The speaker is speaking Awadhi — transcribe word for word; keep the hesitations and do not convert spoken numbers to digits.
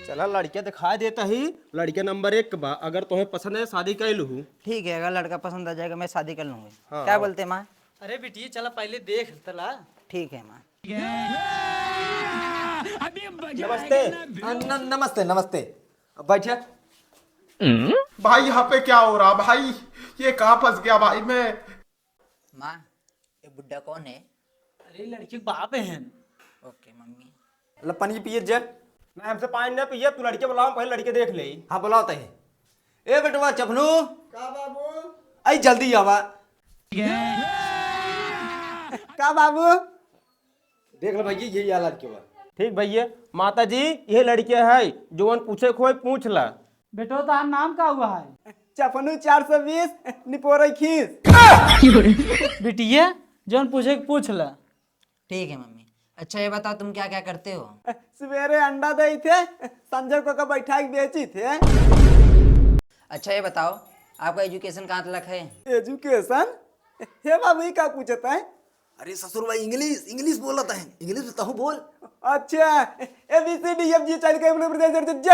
चला, लड़के दिखाई देता ही, लड़के नंबर एक बा। अगर तोहे पसंद है, शादी कर लूहू। ठीक है, अगर लड़का पसंद आ जाएगा, मैं शादी कर लूंगी। हाँ, क्या हाँ। बोलते हैं, माँ? अरे बिटिया, चला पहले देख तला। ठीक है, माँ। नमस्ते। न-, न-, नमस्ते, नमस्ते। अब बैठे। भाई, यहाँ पे क्या हो रहा भाई? ये कहाँ फंस गया भाई मैं? माँ, ये बुड्ढा कौन है? अरे, लड़की के बाप है। ओके, मम्मी। ला, पानी पिए जे। ना, हमसे पानी ना पिए, तू लड़के बुलाओ, पहले लड़के देख ले। हाँ, बुलाओ तही। ए बेटवा चपनू। का बाबू? आई जल्दी आवा। का बाबू? देख लो भैया, यही हाल लड़के बा। ठीक भैया, माता जी, ये लड़के है, जोवन पूछे के होय पूछ ला। बेटो, तोहार नाम का हुआ है? चपनू चार सौ बीस, निपोरे खीस। बिटिया, जौन पूछे के पूछ ला। ठीक है मम्मी। अच्छा ये बताओ, तुम क्या क्या करते हो? सवेरे अंडा देई थे, संजय को का बैठा के बेची थे। अच्छा ये बताओ, आपका एजुकेशन कहाँ तलक है? एजुकेशन? हे बाबू, ई का पूछत है? अरे ससुर भाई, इंग्लिश, इंग्लिश बोलत है, इंग्लिश में तहु बोल। अच्छा, A B C D F G चल के Z।